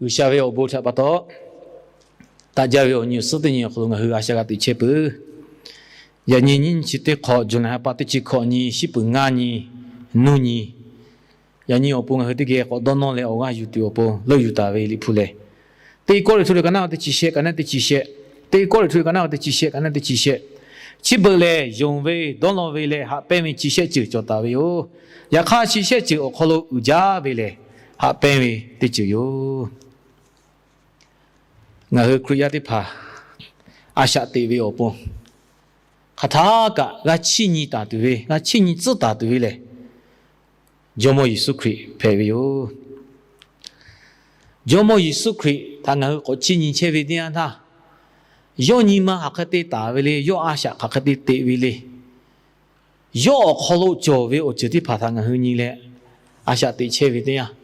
G'uiˬsha ve awˬ bon htaꞈ pa taw, taꞈ jaˇ ve awˬ nyi awˬ suhˉ teˇ nyi awˬ hk'aw lo ngaˬ hui a shaꞈ g'a teꞈ chehˇ peuˬ. Yaꞈ nyi nyiˇ chi teˇ hk'awꞈ, July ha pa teˇ chi hkawꞈ nyi, shiˉ peuˬ ngaˇ nyi, nuˇ nyi, yaꞈ nyi awˬ pon ngaˬ hui teˇ geh k'awꞈ dawˇ nawˇ leh awˬ g'aˇ yuˬ tuˬ awˬ pon leuˆ yuˬ taˍ ve Liꞈ hpu lehˬ, Teˇ Kawˇrenˍhtuˆ ka naˉ teˇ chi shehˆ, ka naˉ teˇ chi shehˆ, Teˇ Kawˇrenˍhtuˆ ka naˉ teˇ chi shehˆ, ka naˉ teˇ chi shehˆ. Chi beuꞈ lehˬ, yonˍ ve, dawˇ law ve leh haꞈ pehnˇ ve chi shehˆ ceuˬ cawˬ taˍ ve yoˬ. Yaꞈ hk'aˇ, chi shehˆ ceuˬ awˬ hk'aw lo uiˍ jaˇ ve lehˬ, haꞈ pehnˇ ve teˇ ceuˬ yoˬ. Ngaˬ hui Hkriꞈ yaˇ teˇ hpaˍ a shaꞈ teꞈ ve awˬ pon, hk'aˬ htaˇ kaꞈ g'a chiˇ nyi taˍ tuˬ ve, g'a chiˇ nyi tcuhˉ taˍ tuˬ ve lehˬ, Jawˇmawˇ Yeˍsuˆ Hkriꞈ hpehꞈ ve yoˬ. Jawˇmawˇ Yeˍsuˆ Hkriꞈ htaꞈ ngaˬ hui k'awꞈ chiˇ nyi chehˇ ve teˇ yanˇ htaˇ, yawˇ nyi ma hk'aˬ hk'e te taˍ ve le, yawˇ a shaꞈ hk'aˬ hk'e te teꞈ ve le, yawˇ awˬ hk'aw lo cawˬ ve awˬ ceuˬ teˇ hpaˍ htaꞈ ngaˬ hui nyi leh a shaꞈ teꞈ chehˇ ve teˇ yanˇ,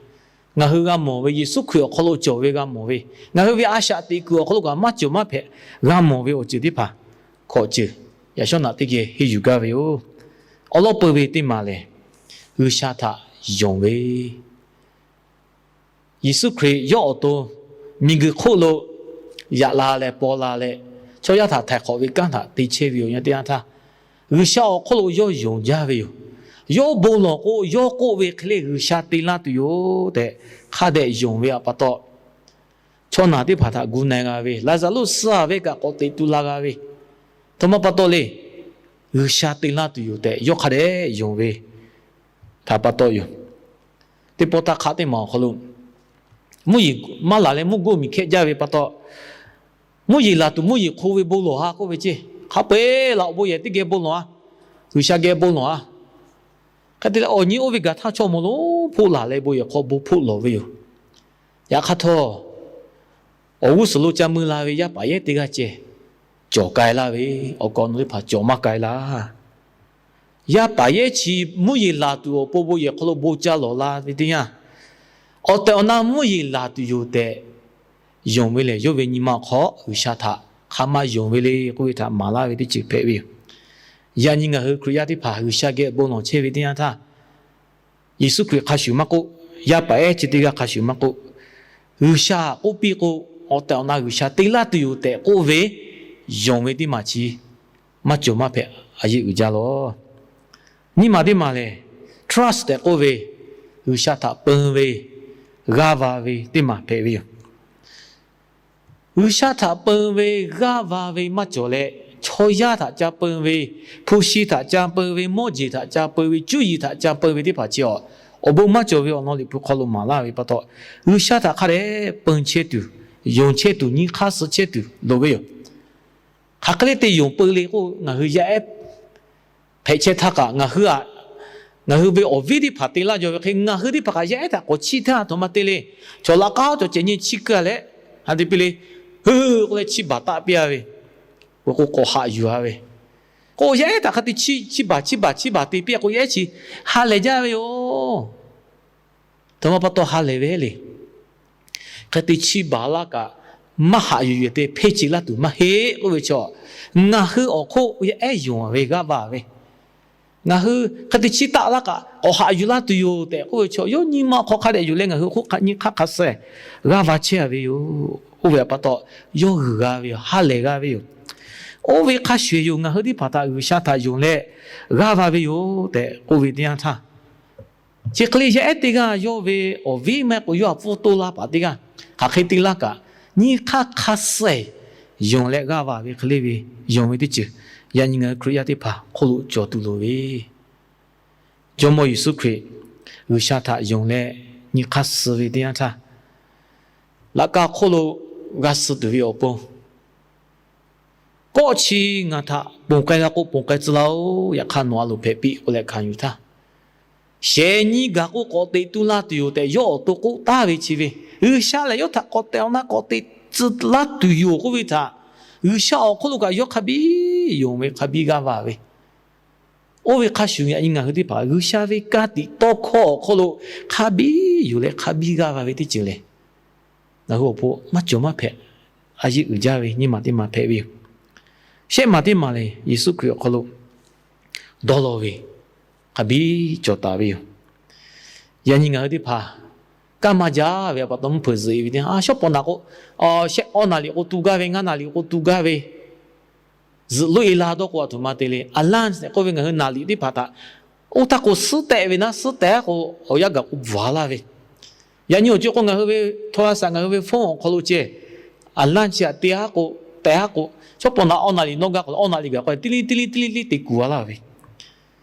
ngaˬ hui g'a mawˬ ve Yeˍsuˆ Hkriꞈ awˬ hk'aw lo cawˬ ve g'a mawˬ ve, ngaˬ hui ve a shaꞈ teꞈ kuiˬ awˬ hk'aw lo kaꞈ maˇ cawˬ maˇ hpehꞈ g'a mawˬ ve awˬ ceuˬ teˇ hpaˍ, hkawꞈ ceuˬ yaꞈ shawˉ naꞈ teˇ geh henˇ yuˬ gaˇ ve yoˬ. Awˬ lawn peuˬ ve teˇ maˬ lehˬ, G'uiˬsha htaꞈ yonˍ ve Yeˍsuˆ Hkriꞈ yawˇ awˬ to miˬguiˬ hk'oˆ lo yaꞈ la leh paw la leh, chaw yaˇ htaꞈ htaiˍ hk'awꞈ ve kanˉ htaꞈ te chehˇ ve yoˬ. Yaꞈ teˇ yanˇ htaˇ, G'uiˬsha awˬ hk'oˆ lo yawˇ yonˍ jaˇ ve yoˬ. Yawˇ bon lawˬ k'o, yawˇ k'oˆ ve hk'e le G'uiˬsha te laˇ tuˬ yoˬ tehꞈ hk'a dehꞈ yonˍ ve pa taw, chaw naˬ teˇ hpaˍ htaꞈ gu na g'a ve, Laˍzaˍruˆ suh ve kaꞈ k'awꞈ teꞈ tu la g'a ve, aˬ htoꞈ ma pa taw le, G'uiˬsha te laˇ tuˬ yoˬ tehꞈ yawˇ hk'a dehꞈ yonˍ ve htaꞈ pa taw yoˬ. Teˇ pawˆ htaˇ hk'aˆ teˇ maˬ awˬ hk'aw lo, mvuhˇ yeˬ maˇ laˬ leh mvuhˇ goˇ miˬ hkehˆ jaˇ ve pa taw, mvuhˇ yeˬ laˬ tuˬ mvuhˇ yeˬ hk'o ve bon lawˬ ha k'oˆ ve ceˇ. Hk'a peu-eˬ laˬ awˬ bon yehˬ teˇ geh bon lawˬ ha, G'uiˬsha geh bon lawˬ ha. Hk'e te leh awˬ nyi oˇ ve gaˬ htaˇ chaw mawˬ lonˉ hpoˆ laˬ leh bon yehˬ hk'aw bon hpoˆ lawˬ ve yoˬ. Yaꞈ hk'aˇ htawˇ, awˬ g'uˇ suhˍ lo ca mui la ve yaˇ paˍ yehˉ teˇ g'aˇ ceh cawˬ k'ai laˇ ve, awˬ kaˍ awˬ nu teˇ hpaˍ cawˬ maˇ k'ai laˇ. Yaˇ paˍ yehˉ chi mvuhˇ yeˬ laˬ tuˬ awˬ pon bon yehˬ hk'aw lo bon ca lawˬ la ve teˇ yanˇ, awˬ tehˬ awˬ na mvuhˇ yeˬ laˬ tuˬ yoˬ tehꞈ yonˍ ve lehˬ, yawˇ ve nyi ma awˬ hk'aw G'uiˬsha htaꞈ hk'a maˇ yonˍ ve le k'oˆ ve htaꞈ maˍ laˇ ve teˇ ceuˬ hpehꞈ ve yoˬ. Yaꞈ nyi ngaˬ hui Hkriꞈ yaˇ teˇ hpaˍ G'uiˬsha geh bon lawˬ chehˇ ve teˇ yanˇ htaˇ, Yeˍsuˆ Hkriꞈ hk'a shuˍ maˇ k'oˆ, yaˇ paˍ ehˉ chi teˇ g'aˇ hk'a shuˍ maˇ k'oˆ, G'uiˬsha k'oˆ piˇ k'o, awˬ tehˬ awˬ na G'uiˬsha te laˇ tuˬ yoˬ tehꞈ k'oˆ ve, yonˍ ve teˇ maˬ chi maˇ cawˬ maˇ hpehꞈ a yeˆ uiˍ jaˇ lawˬ. Nyiˇ maˬ teˇ maˬ lehˬ, trust tehꞈ k'oˆ ve, G'uiˬsha htaꞈ peun ve, g'aˇ va ve teˇ maˬ hpehꞈ ve yoˬ. G'uiˬsha htaꞈ peun ve, g'aˇ va ve maˇ cawˬ leh, chaw yaˇ htaꞈ ca peun ve, hpu shi htaꞈ ca peun ve, mawˇ jeˬ htaꞈ ca peun ve, cuˇ yiˍ htaꞈ ca peun ve teˇ hpaˍ chi awˬ, awˬ bon maˇ cawˬ ve awˬ lawn Liꞈ hpu hk'aw lo maˍ laˇ ve pa taw, G'uiˬsha htaꞈ hk'a dehꞈ peun chehˇ tuˬ, yonˍ chehˇ tuˬ, nyi hk'aˇ suh chehˇ tuˬ loˍ ve yoˬ. Hk'aˬ hk'e le te yonˍ peu le k'o, ngaˬ hui yaˇ ehˉ hpehꞈ chehˇ htaˇ kaꞈ ngaˬ hui a, ngaˬ hui ve awˬ viˉ teˇ hpaˍ te laˇ jaw ve hk'e, ngaˬ hui teˇ hpaˍ kaꞈ yaˇ ehˉ htaꞈ k'awꞈ chiˇ htaˇ, aˬ htoꞈ ma te le, chaw laꞈ k'aˉ cawˬ cehˬ nyi chiˇ keu leh, ha te piˇ le, hui k'oˆ leh chiˇ baˬ taˆ piˇ a ve, k'o k'awꞈ haꞈ yuˬ a ve, k'o yaˇ ehˉ htaꞈ hk'a te chiˇ baˬ chiˇ baˬ chiˇ baˬ te piˇ a k'o, yaˇ ehˉ chi ha lehˬ jaˇ ve yoˬ. Aˬ htoꞈ ma pa taw ha lehˬ ve le. Hk'e te chiˇ baˬ laˇ kaꞈ, maˇ haꞈ yuˬ yuˬ te hpeˇ ce laˇ tuˬ maˇ heˆ k'oˆ ve chaw, ngaˬ hui awˬ hk'oˆ yaˇ ehˉ yonˍ ve g'aˇ va ve, ngaˬ hui hk'e te chiˇ taˆ laˇ kaꞈ k'awꞈ haꞈ yuˬ laˇ tuˬ yoˬ tehꞈ k'oˆ ve chaw, yawˇ nyi ma awˬ hk'aw hk'a dehꞈ yuˬ leh ngaˬ hui hk'oˆ nyi hk'aˇ hk'a suh g'aˇ va chehˇ a ve yoˬ. Oˇ ve pa taw, yawˇ g'uiˬ g'a ve yoˬ, ha lehˬ g'a ve yoˬ. Oˇ ve hk'a shuˍ yoˬ, ngaˬ hui teˇ hpaˍ htaꞈ G'uiˬsha htaꞈ yonˍ leh g'aˇ va ve yoˬ tehꞈ k'oˆ ve teˇ yanˇ htaˇ, chi hk'e le yaˇ ehˉ teˇ g'aˇ yawˇ ve awˬ viˉ maˇ heˆ k'o yawˇ htaꞈ pfuhˇ toˇ laˇ paˍ teˇ g'aˇ hk'aˬ hk'e te laˇ kaꞈ, nyi hk'aˇ hk'a suh yonˍ leh g'aˇ va ve hk'e le ve, yonˍ ve teˇ ceuˬ yaꞈ nyi ngaˬ hui Hkriꞈ yaˇ teˇ hpaˍ hk'oˆ lo cawˬ tuˬ loˍ ve, Jawˇmawˇ Yeˍsuˆ Hkriꞈ G'uiˬsha htaꞈ yonˍ leh nyi hk'aˇ suh ve teˇ yanˇ htaˇ, laꞈ ka hk'oˆ lo g'a suh tuˬ ve awˬ pon, kawˆ chi ngaˬ htaꞈ ponˬ k'ai g'a k'o ponˬ k'ai tcuh laˇ-oˆ. Yaꞈ hk'aˇ nawˬ a loˍ hpehꞈ piˇ k'oˆ leh hkanˍ yuˬ htaˇ, shehˍ nyi gaˬ k'o k'awꞈ teꞈ tu laˇ tuˬ yoˬ tehꞈ yawˇ awˬ to k'oˆ taˍ ve chi ve, G'uiˬsha lehˬ yawˇ htaꞈ k'awꞈ tehˬ awˬ na k'awꞈ teꞈ tcuh laˇ tuˬ yoˬ k'oˆ ve htaꞈ, G'uiˬsha awˬ hk'oˆ lo kaꞈ yawˇ hk'a biˇ yonˍ ve hk'a biˇ g'aˇ va ve, oˇ ve hk'a shuˍ yaꞈ nyi ngaˬ hui teˇ hpaˍ G'uiˬsha ve ka tiꞈ tawˇ hkawˇ awˬ hk'oˆ lo hk'a biˇ yuˬ leh hk'a biˇ g'aˇ va ve teˇ ceuˬ lehˬ, ngaˬ hui awˬ pon maˇ cawˬ maˇ hpehꞈ a yeˆ uiˍ jaˇ ve nyiˇ maˬ teˇ maˬ hpehꞈ ve yoˬ. Shehˆ maˬ teˇ maˬ lehˬ, Yeˍsuˆ Hkriꞈ awˬ hk'aw lo dawˇ law ve hk'a biˇ cawˬ taˍ ve yoˬ. Yaꞈ nyi ngaˬ hui teˇ hpaˍ Kanˇ maˇ jaˇ ve pa taw mvuhˇ hpeuꞈ zuhꞈ e ve teˇ, a shawˉ pawˍ naˍ k'o, shehˆ awˇ naˍ riˍ k'o tu gaˇ ve, ngaˇ naˍ riˍ k'o tu gaˇ ve, zuhꞈ loꞈ e la dawˇ k'o a htoꞈ ma te le. Allowance tehꞈ k'oˆ ve ngaˬ hui naˍ riˍ teˇ hpaˍ htaꞈ oˇ htaˇ k'o suhˉ tehˆ ve naˉ, suhˉ tehˆ k'o awˬ yanˇ gaˬ k'o bvuhˬ a laˇ ve. Yaꞈ nyi awˬ co k'o ngaˬ hui ve โทรศัพท์ ngaˬ hui ve phone awˬ hk'aw lo ceh allowance chi htaꞈ te haˉ k'o, tehˬ haˉ k'o, shawˉ pawˍ naˍ awˇ naˍ riˍ nawˇ gaˇ k'o awˇ naˍ riˍ gaˬ k'o tiˇ liˇ tiˇ liˇ tiˇ liˇ tiˇ liˇ te kuˬ a laˇ ve.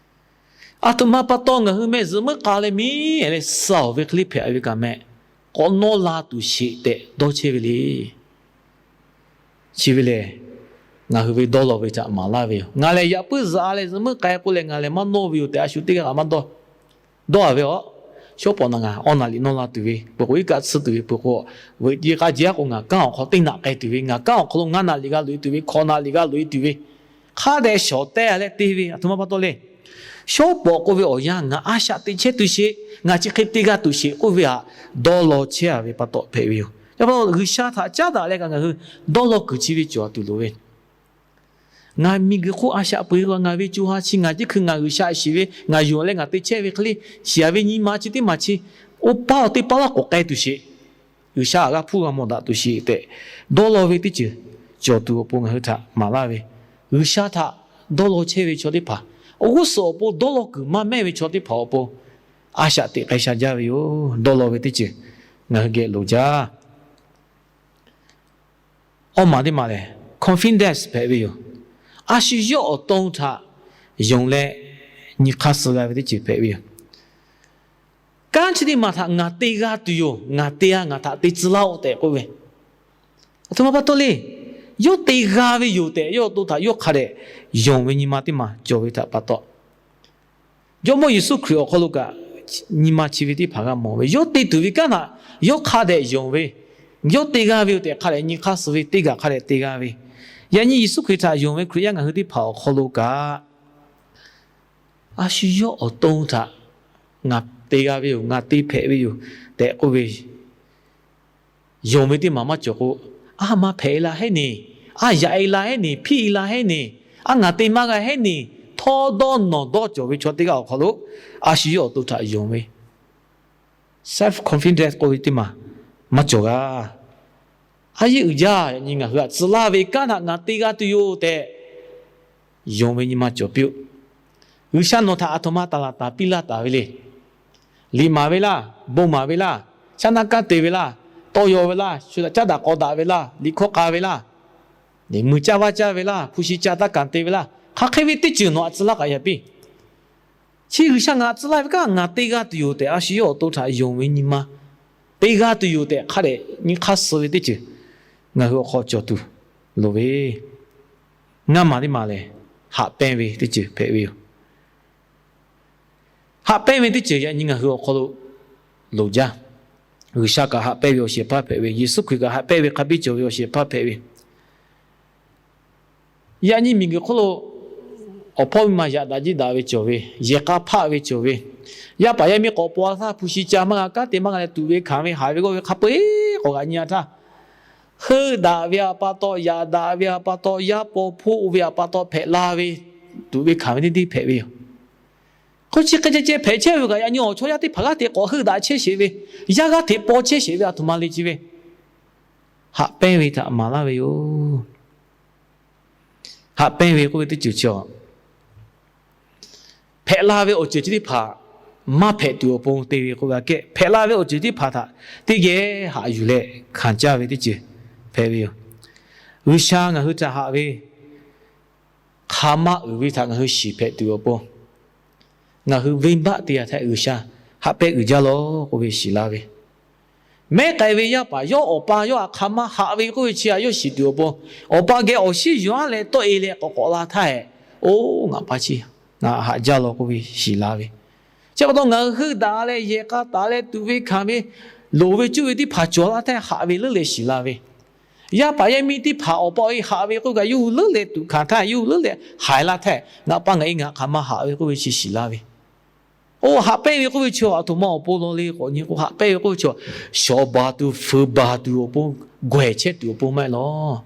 A htoꞈ ma pa taw ngaˬ hui mehˆ zuhꞈ meuˉ k'a leh miˉ leh suh awˬ ve hk'e le hpehꞈ ve kaꞈ meh, k'awꞈ nawˇ la tuˬ sheˍ tehꞈ dawˇ chehˇ ve le. Chi ve lehˬ, ngaˬ hui ve dawˇ law ve htaꞈ maˍ laˇ ve yoˬ. Ngaˬ lehˬ yaꞈ puiˉ zuhꞈ a leh zuhꞈ meuˉ k'ai k'o leh ngaˬ lehˬ maˇ nawˇ ve yoˬ tehꞈ a shu teˇ g'aˇ kaꞈ maˇ dawˇ. Dawˇ a ve a, shawˉ pawˍ naˍ ngaˬ awˇ naˍ riˍ nawˇ la tuˬ ve, peuˬ k'o iˉ kaˆ tsuhˇ tuˬ ve, peuˬ k'o veuꞈ ce k'a jehˬ a k'o ngaˬ kanˉ awˬ hk'aw teˇ naꞈ k'ai tuˬ ve, ngaˬ kanˉ awˬ hk'aw lo ngaˇ naˍ riˍ g'a loꞈ e tuˬ ve, hkawꞈ naˍ riˍ g'a loꞈ e tuˬ ve, hk'a dehꞈ shawˍ teh a leh te ve a htoꞈ ma pa taw le. Shawˉ pawˍ k'oˆ ve awˬ yanˇ ngaˬ a shaꞈ teꞈ chehˇ tuˬ sheˍ, ngaˬ chi hk'e te g'a tuˬ sheˍ k'oˆ ve htaꞈ dawˇ law chehˇ a ve pa taw hpehꞈ ve yoˬ. Yaꞈ pa taw G'uiˬsha htaꞈ caˉ daꞈ leh kaꞈ ngaˬ hui dawˇ law kuiˬ chi ve cawˬ tuˬ loˍ ve. Ngaˬ miˬguiˬ hk'oˆ a shaꞈ peu e g'a, ngaˬ ve co ha chi ngaˬ teˇ hkui ngaˬ G'uiˬsha shiˍ ve, ngaˬ yonˍ leh ngaˬ te chehˇ ve hk'e le, shiˍ a ve nyi ma chi teˇ maˬ chi oˇ paˇ awˬ teˇ paˇ laˇ k'awꞈ k'ai tuˬ sheˍ, G'uiˬsha htaꞈ g'a hpuˇ g'a mawˬ daꞈ tuˬ sheˍ tehꞈ dawˇ law ve teˇ ceuˬ cawˬ tuˬ awˬ pon ngaˬ hui htaꞈ maˍ laˇ ve. G'uiˬsha htaꞈ dawˇ law chehˇ ve chaw teˇ hpaˍ, awˬ g'uˇ suhˍ awˬ pon dawˇ law kuiˬ maˇ mehˇ ve chaw teˇ hpaˍ awˬ pon a shaꞈ teꞈ k'ai sha jaˇ ve yoˬ. Dawˇ law ve teˇ ceuˬ ngaˬ hui geh loˍ jaˇ. Awˇ maˬ teˇ maˬ lehˬ confidence hpehꞈ ve yoˬ. A shu yawˇ awˬ to htaꞈ yonˍ leh nyi hk'aˇ suh g'a ve teˇ ceuˬ hpehꞈ ve yoˬ. Kanˉ chi teˇ maˬ htaꞈ ngaˬ te g'a tuˬ yoˬ, ngaˬ te a ngaˬ htaꞈ te tcuh laˇ-oˆ tehꞈ k'oˆ ve, a htoꞈ ma pa taw le. Yawˇ te g'a ve yoˬ tehꞈ yawˇ awˬ to htaꞈ yawˇ hk'a dehꞈ yonˍ ve nyi ma teˇ maˬ cawˬ ve htaꞈ pa taw, Jawˇmawˇ Yeˍsuˆ Hkriꞈ awˬ hk'aw lo kaꞈ nyi ma chi ve teˇ hpaˍ g'a mawˬ ve, yawˇ te tuˬ ve kanˉ htaꞈ yawˇ hk'a dehꞈ yonˍ ve, yawˇ te g'a ve yoˬ tehꞈ hk'a dehꞈ nyi hk'aˇ suh ve teˇ g'aˇ hk'a dehꞈ te g'a ve. Yaꞈ nyi Yeˍsuˆ Hkriꞈ htaꞈ yonˍ ve Hkriꞈ yaˇ ngaˬ hui teˇ hpaˍ awˬ hk'aw lo kaꞈ, a shu yawˇ awˬ to htaꞈ ngaˬ te g'a ve yoˬ, ngaˬ te hpehꞈ ve yoˬ tehꞈ k'oˆ ve yonˍ ve teˇ maˬ maˇ cawˬ k'o, a maˇ hpehꞈ la heˉ neˬ, a yaꞈ e la heˉ neˬ, hpiˇ e la heˉ neˬ, a ngaˬ te maˇ g'a heˉ neˬ, htawˇ dawˇ nawˬ dawˇ cawˬ ve chaw teˇ g'aˇ awˬ hk'aw lo a shu yawˇ awˬ to htaꞈ yonˍ ve self confidence k'oˆ ve teˇ maˬ maˇ cawˬ g'a. A yeˇ uiˍ jaˇ, yaꞈ nyi ngaˬ hui htaꞈ tcuh laˇ ve kanˉ htaꞈ ngaˬ te g'a tuˬ yoˬ tehꞈ yonˍ ve nyi ma cawˬ piˇ-oˆ. G'uiˬsha nawˬ htaꞈ a htoꞈ ma taˍ laˬ taˍ piˇ laˇ taˍ ve le. Liꞈ maˍ ve laˇ, bon maˍ ve laˇ, shaˉ naˆ kanˉ te ve laˇ, tawˇ yaw ve laˇ, shu htaꞈ caˉ daꞈ k'aw daꞈ ve laˇ, liꞈ hkawˇ k'a ve laˇ, mui caˇ vaˇ caˇ ve laˇ, hpu shi ca taˇ kanˬ te ve laˇ, hk'aˬ hk'e ve teˇ ceuˬ nawˬ htaꞈ tcuh laˇ kaꞈ yaꞈ piˇ. Chi G'uiˬsha ngaˬ htaꞈ tcuh laˇ ve kanˉ ngaˬ te g'a tuˬ yoˬ tehꞈ a shu yawˇ awˬ to htaꞈ yonˍ ve nyi ma, te g'a tuˬ yoˬ tehꞈ hk'a dehꞈ nyi hk'aˇ suh ve teˇ ceuˬ ngaˬ hui awˬ hk'aw cawˬ tuˬ loˍ ve. Ngaˇ maˬ teˇ maˬ lehˬ, haꞈ pehnˇ ve teˇ ceuˬ hpehꞈ ve yoˬ. Haꞈ pehnˇ ve teˇ ceuˬ yaꞈ nyi ngaˬ hui awˬ hk'aw lo loˍ jaˇ. G'uiˬsha kaꞈ haꞈ pehnˇ ve awˬ shehˍ hpaˇ hpehꞈ ve, Yeˍsuˆ Hkriꞈ kaꞈ haꞈ pehnˇ ve hk'a biˇ cawˬ ve awˬ shehˍ hpaˇ hpehꞈ ve. Yaꞈ nyi miˬguiˬ hk'oˆ lo awˬ hpawˇ miˇ ma yaꞈ daꞈ jiˇ daꞈ ve cawˬ ve, yehˬ k'a hpaˆ ve cawˬ ve, yaˇ paˍ yaˇ miˇ k'awꞈ paw a htaˇ hpu shi ca maˇ g'a, kanˉ te maˇ g'a leh tuꞈ ve hkanˍ ve haiˬ ve g'awˇ ve hk'a peu-eˬ k'awꞈ g'aꞈ nyi a htaˇ, heuˆ daꞈ ve a pa taw, yaꞈ daꞈ ve a pa taw, yaˇ paw hpoˆ ve a pa taw hpehꞈ la ve, tuꞈ ve hkanˍ ve teˇ deˇ hpehꞈ ve yoˬ. Hk'o chi hk'e ceh ceh hpehꞈ chehˇ ve kaꞈ yaꞈ nyi awˬ chaw yaˇ teˇ hpaˍ g'aˇ hteꞈ k'awꞈ heuˆ daꞈ chehˇ sheˍ ve, yaˇ g'aˇ hteꞈ paw chehˇ sheˍ ve a htoꞈ ma le chi ve, haꞈ pehnˇ ve htaꞈ maˍ laˇ ve yoˬ. Haꞈ pehnˇ ve k'oˆ ve teˇ ceuˬ chi a, hpehꞈ la ve awˬ ceuˬ chi teˇ hpaˍ maˇ hpehꞈ tuˬ awˬ pon te ve k'oˆ ve aꞈ kehˉ, hpehꞈ la ve awˬ ceuˬ teˇ hpaˍ htaꞈ teˇ geh haꞈ yuˬ leh hkanˍ caˇ ve teˇ ceuˬ hpehꞈ ve yoˬ. G'uiˬsha ngaˬ hui htaꞈ haꞈ ve hk'aˬ ma uiˍ ve htaꞈ ngaˬ hui shiˍ hpehꞈ tuˬ awˬ pon, ngaˬ hui venˇbaˆ te a htaˇ G'uiˬsha haꞈ pehnˇ uiˍ jaˇ lawˬ k'oˆ ve shiˍ la ve. Mehˉ k'ai ve yaˇ paˍ yawˇ awˬ pa yawˇ htaꞈ hk'aˬ ma haꞈ ve k'oˆ ve chi a yawˇ shiˍ tuˬ awˬ pon, awˬ pa geh awˬ shiˉ yuˬ-a leh tawˆ e leh k'awꞈ k'awꞈ la htaˇ hehꞈ, oˇ ngaˬ pa chi ngaˬ haꞈ jaˇ lawˬ k'oˆ ve shiˍ la ve. Chi pa taw ngaˬ hui heuˆ daꞈ leh yehˬ k'a taˍ leh tuꞈ ve hkanˍ ve loˍ ve cuˇ ve teˇ hpaˍ cawˬ laˇ htaˇ haꞈ ve leuˉ leh shiˍ la ve. Yaˇ paˍ yaˇ miˇ teˇ hpaˍ awˬ pa awˬ e haꞈ ve k'oˆ kaꞈ yawˇ hui leuˉ leh tuꞈ hkanˍ htaˇ yawˇ hui leuˉ leh haiˬ la htaˇ, ngaˬ pa ngaˬ e ngaˬ hk'aˬ ma haꞈ ve k'oˆ ve chi shiˍ la ve. Oˇ haꞈ pehnˇ ve k'oˆ ve chi a htoꞈ ma awˬ pon law le k'awꞈ nyi k'o, haꞈ pehnˇ ve k'oˆ ve chi a, shawˍ baˬ tuˬ fuiˍ baˬ tuˬ awˬ pon, gawehˬ chehˇ tuˬ awˬ pon maˇ heˆ lawˬ.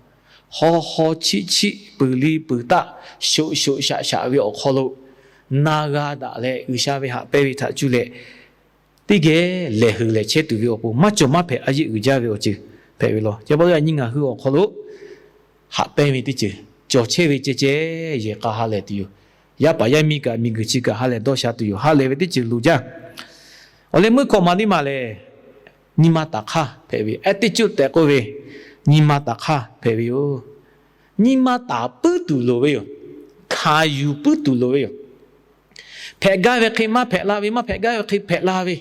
Haw haw chiˆ chiˆ, peuˬ liˇ peuˬ taˆ, shoꞈ shoꞈ shaꞈ shaꞈ ve awˬ hk'aw lo na g'a daꞈ leh G'uiˬsha ve haꞈ pehnˇ ve htaꞈ cuˇ leh teˇ geh lehˬ hui lehˬ chehˇ tuˬ ve awˬ pon maˇ cawˬ maˇ hpehꞈ a yeˆ uiˍ jaˇ ve awˬ ceuˬ hpehꞈ ve law. Chi pa taw yaꞈ nyi ngaˬ hui awˬ hk'aw lo haꞈ pehnˇ ve teˇ ceuˬ cawˬ chehˇ ve ceh ceh yehˬ k'a ha lehˬ tuˬ yoˬ. Yaˇ paˍ yaˇ miˇ kaꞈ miˬguiˬ chi kaꞈ ha lehˬ dawˇ sha tuˬ yoˬ. Ha lehˬ ve teˇ ceuˬ loˍ jaˇ. Awˬ leh meuˇ hkawꞈ ma teˇ maˬ lehˬ, nyi ma taˍ hk'aˇ hpehꞈ ve. Attitude tehꞈ k'oˆ ve nyi ma taˍ hk'aˇ hpehꞈ ve yoˬ. Nyi ma taˍ puiˉ tuˬ loˍ ve yoˬ. Hkanˍ yuˬ puiˉ tuˬ loˍ ve yoˬ. Hpehꞈ gaˇ ve hk'e maˇ hpehꞈ la ve, maˇ hpehꞈ gaˇ ve hk'e hpehꞈ la ve,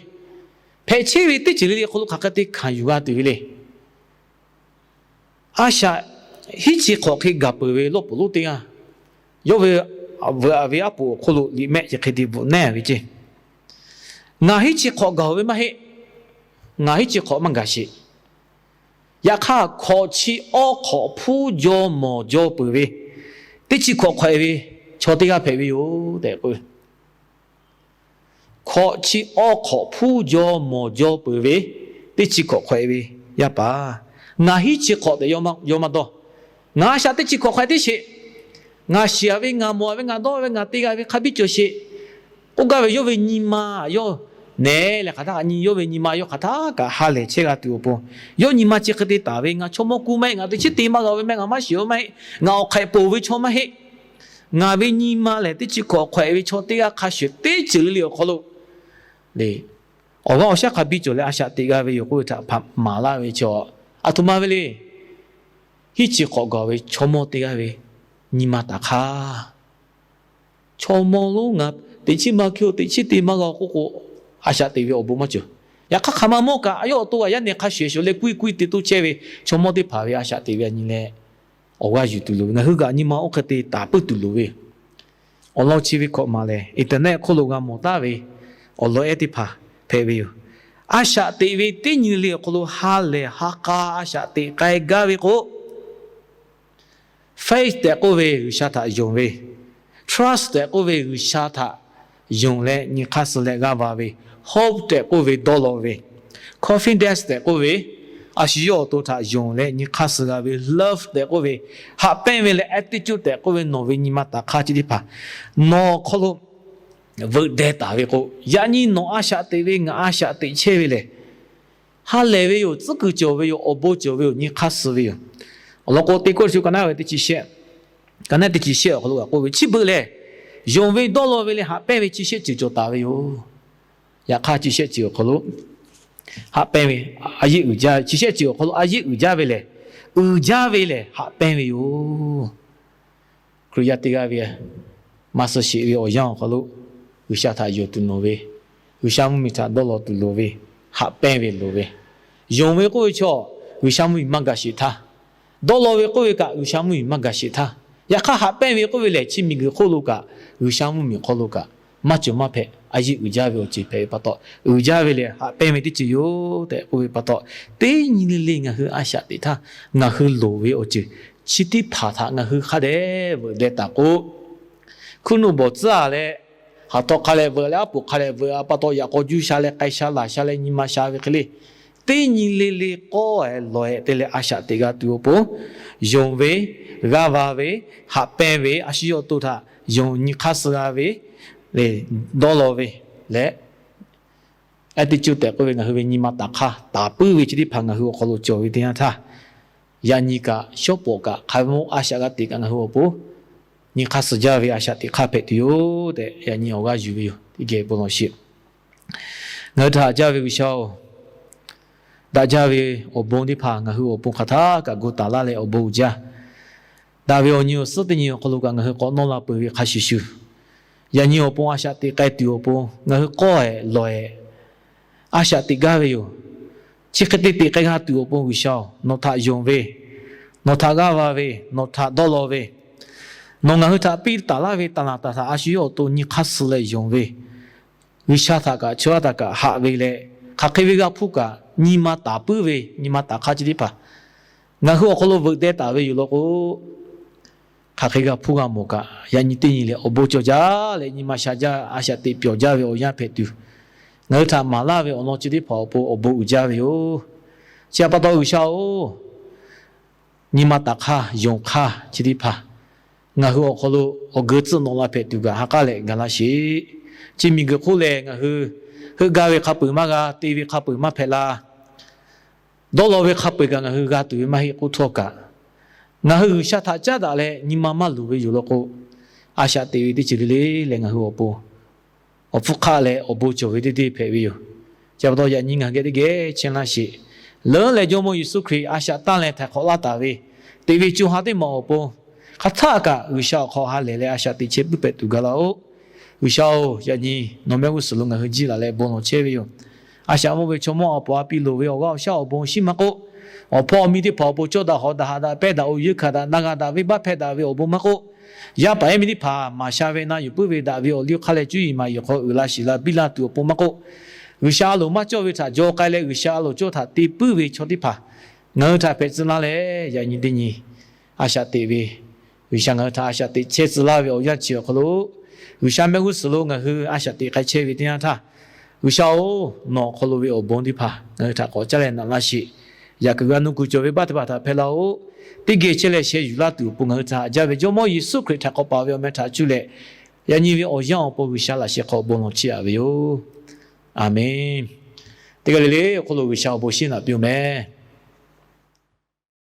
hpehꞈ chehˇ ve teˇ ceuˬ le le awˬ hk'aw lo hk'aˬ hk'e te hkanˍ yuˬ g'a tuˬ ve le. A shaꞈ hiˉ chi hk'awꞈ hk'e gaˬ peuˬ ve lawˇ puˍ lonˉ teˇ g'aˇ, yawˇ ve veuꞈ aꞈ ve aˉ poꞈ awˬ hk'oˆ lo liꞈ mehˆ chi hk'e te bvuhꞈ neˉ ve ceˇ. Ngaˬ hiˉ chi hk'awꞈ gaˬ ve maˇ heˆ. Ngaˬ hiˉ chi hk'awꞈ maˇ gaˬ sheˍ. Yaꞈ hk'aˇ, hkawꞈ chi awˇ hk'awꞈ hpuˉ jaw mawˬ jaw peuˬ ve teˇ chi hk'awꞈ hk'awꞈ e ve chaw teˇ g'aˇ hpehꞈ ve yoˬ tehꞈ k'oˆ ve. Hkawꞈ chi awˇ hk'awꞈ hpuˉ jaw mawˬ jaw peuˬ ve teˇ chi hk'awꞈ hk'awꞈ e ve yaˇ paˍ, ngaˬ hiˉ chi hk'awꞈ tehꞈ yawˇ maˇ dawˇ. Ngaˬ a shaꞈ teˇ chi hk'awꞈ hk'awꞈ e teˇ sheˍ. Ngaˬ shiˍ ve, ngaˬ mawˬ ve, ngaˬ dawˇ ve, ngaˬ te g'a ve hk'a biˇ cawˬ sheˍ. K'oˆ gaˇ ve yawˇ ve nyi ma, yawˇ nehˬ leh hk'aˬ htaˇ kaꞈ nyi, yawˇ ve nyi ma yawˇ hk'aˬ htaˇ kaꞈ ha lehˬ chehˇ g'a tuˬ awˬ pon, yawˇ nyi ma chi hk'e te taˍ ve, ngaˬ chaw mawˇ ku maˇ heˆ, ngaˬ teꞈ chiˉ te maˇ g'a ve maˇ heˆ, ngaˬ maˇ shiˍ ve maˇ heˆ, ngaˬ awˬ hk'ehꞈ poˬ ve chaw maˇ heˆ, ngaˬ ve nyi ma lehˬ teˇ chi hk'awꞈ hk'awꞈ e ve chaw teˇ g'aˇ hk'a shuˍ teˇ ceuˬ le le awˬ hk'aw lo le, awˬ g'aˇ awˬ shaˉ hk'a biˇ cawˬ leh a shaꞈ teꞈ g'a ve yoˬ k'oˆ ve htaꞈ hpaꞈ maˍ laˇ ve chaw, aˬ htoꞈ ma ve le. Hiˉ chi hk'awꞈ gaˬ ve chaw mawˇ teˇ g'aˇ ve nyi ma taˍ hk'aˇ, chaw mawˇ lonˉ ngaˬ teꞈ chiˉ maˇ hkiˇ-oˬ, teꞈ chiˉ te maˇ g'a k'oˆ k'o, a shaꞈ teꞈ ve awˬ bon maˇ cawˬ. Yaꞈ hk'aˇ, hk'aˬ ma mawˇ kaꞈ a yawˇ awˬ to g'aꞈ yaˇ nehˬ hk'a shuˍ shuˍ leh kuiˇ kuiˇ te toˇ chehˇ ve chaw mawˇ teˇ hpaˍ ve a shaꞈ teꞈ ve a nyi leh awˬ g'aˇ yuˬ tuˬ loˍ ve, ngaˬ hui kaꞈ nyi ma oˇ hk'e te taˍ puiˉ tuˬ loˍ ve yoˬ. Awˬ lawn chi ve hkawꞈ maˍ lehˬ, internet hk'oˆ lo g'a mawˬ taˍ ve awˬ lawn ehˉ teˇ hpaˍ hpehꞈ ve yoˬ. A shaꞈ teꞈ ve teˇ nyi le awˬ hk'aw lo ha lehˬ ha k'a a shaꞈ teꞈ k'ai gaˇ ve k'o, faith tehꞈ k'oˆ ve G'uiˬsha htaꞈ yonˍ ve, trust tehꞈ k'oˆ ve G'uiˬsha htaꞈ yonˍ leh nyi hk'aˇ suh leh g'aˇ va ve, hope tehꞈ k'oˆ ve dawˇ law ve, confidence tehꞈ k'oˆ ve a shu yawˇ awˬ to htaꞈ yonˍ leh nyi hk'aˇ suh g'a ve, love tehꞈ k'oˆ ve haꞈ pehnˇ ve leh attitude tehꞈ k'oˆ ve nawˬ ve nyi ma taˍ hk'aˇ chi teˇ hpaˍ nawˬ awˬ hk'aw lo veuꞈ deh taˍ ve k'o, yaꞈ nyi nawˬ a shaꞈ teꞈ ve, ngaˬ a shaꞈ teꞈ chehˇ ve lehˬ, ha lehˬ ve yoˬ, tcuhˉ kuiˬ cawˬ ve yoˬ, awˬ bon cawˬ ve yoˬ, nyi hk'aˇ suh ve yoˬ. Awˬ lawn k'o, teˇ kawˇ shu ka naˉ ve teˇ chi shehˆ, ka naˉ teˇ chi shehˆ awˬ hk'aw lo g'a k'oˆ ve, chi beuꞈ lehˬ, yonˍ ve dawˇ law ve leh haꞈ pehnˇ ve chi shehˆ ceuˬ cawˬ taˍ ve yoˬ. Yaꞈ hk'aˇ, chi shehˆ ceuˬ awˬ hk'aw lo haꞈ pehnˇ ve a yeˆ uiˍ jaˇ, chi shehˆ ceuˬ awˬ hk'aw lo a yeˆ uiˍ jaˇ ve lehˬ, uiˍ jaˇ ve lehˬ haꞈ pehnˇ ve yoˬ. Hkriꞈ yaˇ teˇ g'aˇ ve maˇ suh sheˍ ve awˬ yanˇ awˬ hk'aw lo G'uiˬsha htaꞈ yonˍ tuˬ nawˬ ve, G'uiˬsha mvuhˇmiˬ htaꞈ dawˇ law tuˬ loˍ ve, haꞈ pehnˇ ve loˍ ve. Yonˍ ve k'oˆ ve chaw, G'uiˬsha mvuhˇmiˬ maˇ gaˬ sheˍ htaˇ, dawˇ law ve k'oˆ ve kaꞈ G'uiˬsha mvuhˇmiˬ maˇ gaˬ sheˍ htaˇ, yaꞈ hk'aˇ haꞈ pehnˇ ve k'oˆ ve lehˬ, chi miˬguiˬ hk'oˆ lo kaꞈ, G'uiˬsha mvuhˇmiˬ hk'aw lo kaꞈ maˇ cawˬ maˇ hpehꞈ, a yeˆ uiˍ jaˇ ve awˬ ceuˬ hpehꞈ ve pa taw, uiˍ jaˇ ve lehˬ haꞈ pehnˇ ve teˇ ceuˬ yoˬ tehꞈ k'oˆ ve pa taw, teˇ nyi le le ngaˬ hui a shaꞈ teꞈ htaˇ, ngaˬ hui loˍ ve awˬ ceuˬ chi teˇ hpaˍ htaꞈ ngaˬ hui hk'a dehꞈ veuꞈ deh taˍ k'o, hkuiˉ nuˆ bawˬ tcuhˉ-a leh, haˍ htaw hk'a leh veuꞈ leh aˉ poꞈ hk'a leh veuꞈ-a pa taw, yaꞈ k'aw juˇ sha leh k'ai sha laˬ sha leh nyi ma sha ve hk'e le, teˇ nyi le le k'awˇ-ehˍ lawˬ-ehˍ te leh a shaꞈ teꞈ g'a tuˬ awˬ pon, yonˍ ve, g'aˇ va ve, haꞈ pehnˇ ve, a shu yawˇ awˬ to htaꞈ yonˍ nyi hk'aˇ suh g'a ve, dawˇ law ve leh, attitude tehꞈ k'oˆ ve ngaˬ hui ve nyi ma taˍ hk'aˇ taˍ puiˉ ve chi teˇ hpaˍ ngaˬ hui awˬ hk'aw lo cawˬ ve teˇ yanˇ htaˇ, yaꞈ nyi kaꞈ shawˉ pawˍ kaꞈ hk'a ve maˇ a shaꞈ g'a teꞈ kaꞈ ngaˬ hui awˬ pon nyi hk'aˇ suh jaˇ ve a shaꞈ teꞈ hk'aˇ hpehꞈ tuˬ yoˬ tehꞈ yaꞈ nyi awˬ g'aˇ yuˬ ve yoˬ. Teˇ geh bon lawˬ sheˍ. Ngaˬ hui htaꞈ haꞈ jaˇ ve G'uiˬsha-oˬ, daꞈ jaˇ ve awˬ bon teˇ hpaˍ ngaˬ hui awˬ pon hk'aˬ htaˇ kaꞈ gu taˍ laˇ leh awˬ bon uiˍ jaˇ. Daꞈ ve awˬ nyi awˬ suhˉ teˇ nyi awˬ hk'aw lo kaꞈ ngaˬ hui k'awꞈ nawˇ la peuˬ ve hk'a shuˍ shuˍ, yaꞈ nyi awˬ pon a shaꞈ teꞈ k'ai tuˬ awˬ pon ngaˬ hui k'awˇ-ehˍ lawˬ-ehˍ a shaꞈ teꞈ gaˇ ve yoˬ. Chi hk'e te teꞈ k'ai g'a tuˬ awˬ pon G'uiˬsha-oˬ, nawˬ htaꞈ yonˍ ve, nawˬ htaꞈ g'aˇ va ve, nawˬ htaꞈ dawˇ law ve, nawˬ ngaˬ hui htaꞈ piˇ taˍ laˇ ve taˍ naˍ taˍ htaꞈ a shu yawˇ awˬ to nyi hk'aˇ suh leh yonˍ ve, G'uiˬsha htaꞈ kaꞈ chaw yaˇ htaꞈ kaꞈ haꞈ ve leh, hk'aˬ hk'e ve g'a hpuˇ kaꞈ nyi ma taˍ puiˉ ve nyi ma taˍ hk'aˇ chi teˇ hpaˍ ngaˬ hui awˬ hk'aw lo veuꞈ deh taˍ ve yoˬ law k'o, hk'aˬ hk'e g'a hpuˇ g'a mawˬ kaꞈ, yaꞈ nyi teˇ nyi lehˬ awˬ bon cawˬ jaˇ leh nyi ma sha jaˇ, a shaꞈ teꞈ pyawˬ jaˇ ve awˬ yanˇ hpehꞈ tuˬ, ngaˬ hui htaꞈ maˍ laˇ ve awˬ lawn chi teˇ hpaˍ awˬ pon awˬ bon uiˍ jaˇ ve yoˬ. Chi htaꞈ pa taw G'uiˬsha-oˬ, nyi ma taˍ hk'aˇ yonˍ hk'aˇ chi teˇ hpaˍ ngaˬ hui awˬ hk'aw lo awˬ geu tcuhˆ nawꞈ la hpehꞈ tuˬ kaꞈ ha k'aˉ leh gaˬ laˇ sheˍ. Chi miˬguiˬ hk'oˆ lehˬ ngaˬ hui heuˆ gaˇ ve hk'a peu-eˬ maˇ g'a, te ve hk'a peu-eˬ maˇ hpehꞈ la, dawˇ law ve hk'a peu-eˬ kaꞈ ngaˬ hui g'a tuˬ ve maˇ heˆ k'oˆ htawˇ kaꞈ, ngaˬ hui G'uiˬsha htaꞈ caˉ daꞈ leh nyi ma maˇ luˬ ve yoˬ law k'o, a shaꞈ teꞈ ve teˇ ceuˬ le le leh ngaˬ hui awˬ pon awˬ hpfuhˇ hk'aˆ leh awˬ bon cawˬ ve teˇ deˇ hpehꞈ ve yoˬ. Chi pa taw yaꞈ nyi ngaˬ hui geh teˇ geh chehˇ laˇ sheˍ. Leuˉ leh Jawˇmawˇ Yeˍsuˆ Hkriꞈ a shaꞈ tanˇ leh htaiˍ hk'awꞈ laˇ taˍ ve teꞈ ve co ha teˇ maˬ awˬ pon hk'aˬ htaˆ kaꞈ G'uiˬsha awˬ hk'aw ha lehˬ leh a shaꞈ teꞈ chehˇ puiˉ hpehꞈ tuˬ gaˬ laˇ-oˆ. G'uiˬsha-oˬ, yaꞈ nyi nawˬ mehˆ g'uˇ suhˍ lo ngaˬ hui jiˇ laˬ leh bon lawˬ chehˇ ve yoˬ. A shaꞈ mawˇ ve chaw mawˇ a poˍ a piˇ loˍ ve awˬ g'aˇ awˬ shaˉ awˬ bon shiˉ maˇ k'oˆ, awˬ hpawˇ awˬ miˇ teˇ hpaˍ awˬ pon cawˇ daꞈ hawˍ daꞈ haꞈ daꞈ pehˇ daꞈ-oˬ, yeunˇ hkanˍ daꞈ na g'a daꞈ venˇbaˆ hpehˇ daꞈ ve awˬ bon maˇ k'oˆ, yaˇ paˍ yaˇ miˇ teˇ hpaˍ maˍ sha ve na yuˬ puiˉ ve daꞈ ve awˬ liˇ awˬ hk'aˇ leh cuˇ yiˍ maˍ yiˍ hk'aw uiˍ la shiˍ la biˇ laˇ tuˬ awˬ pon maˇ k'oˆ, G'uiˬsha a loˍ maˇ cawˇ ve htaꞈ jaw k'ai leh G'uiˬsha a loˍ cawˇ htaꞈ te puiˉ ve chaw teˇ hpaˍ ngaˬ hui htaꞈ hpehꞈ tcuh laˇ leh, yaꞈ nyi teˇ nyi a shaꞈ teꞈ ve, G'uiˬsha ngaˬ hui htaꞈ a shaꞈ teꞈ chehˇ tcuh laˇ ve awˬ yanˇ chi awˬ hk'aw lo, G'uiˬsha mehˆ g'uˇ suhˍ lo ngaˬ hui a shaꞈ teꞈ k'ai chehˇ ve teˇ yanˇ htaˇ, G'uiˬsha-oˬ, nawˬ awˬ hk'aw lo ve awˬ bon teˇ hpaˍ ngaˬ hui htaꞈ k'awꞈ caˉ leh naꞈ laˇ sheˍ. Yaꞈ kuiˬ g'a nuˇ kuiˬ cawˬ ve baˆ teˇ hpaˍ htaꞈ hpehˇ laˇ-oˆ. Teˇ geh chehˇ leh sheh yuˬ laˇ tuˬ awˬ pon ngaˬ hui htaꞈ haꞈ jaˇ ve Jawˇmawˇ Yeˍsuˆ Hkriꞈ htaꞈ k'awꞈ paˍ ve awˬ meh htaꞈ cuˇ leh, yaꞈ nyi ve awˬ yanˇ awˬ pon G'uiˬsha laꞈ sheh hk'aw bon lawˬ chiˇ aꞈ ve yoˬ. A menˬ. Teˇ g'aˇ le le awˬ hk'aw lo G'uiˬsha awˬ bon shiˉ naꞈ piˇ-oˬ meh.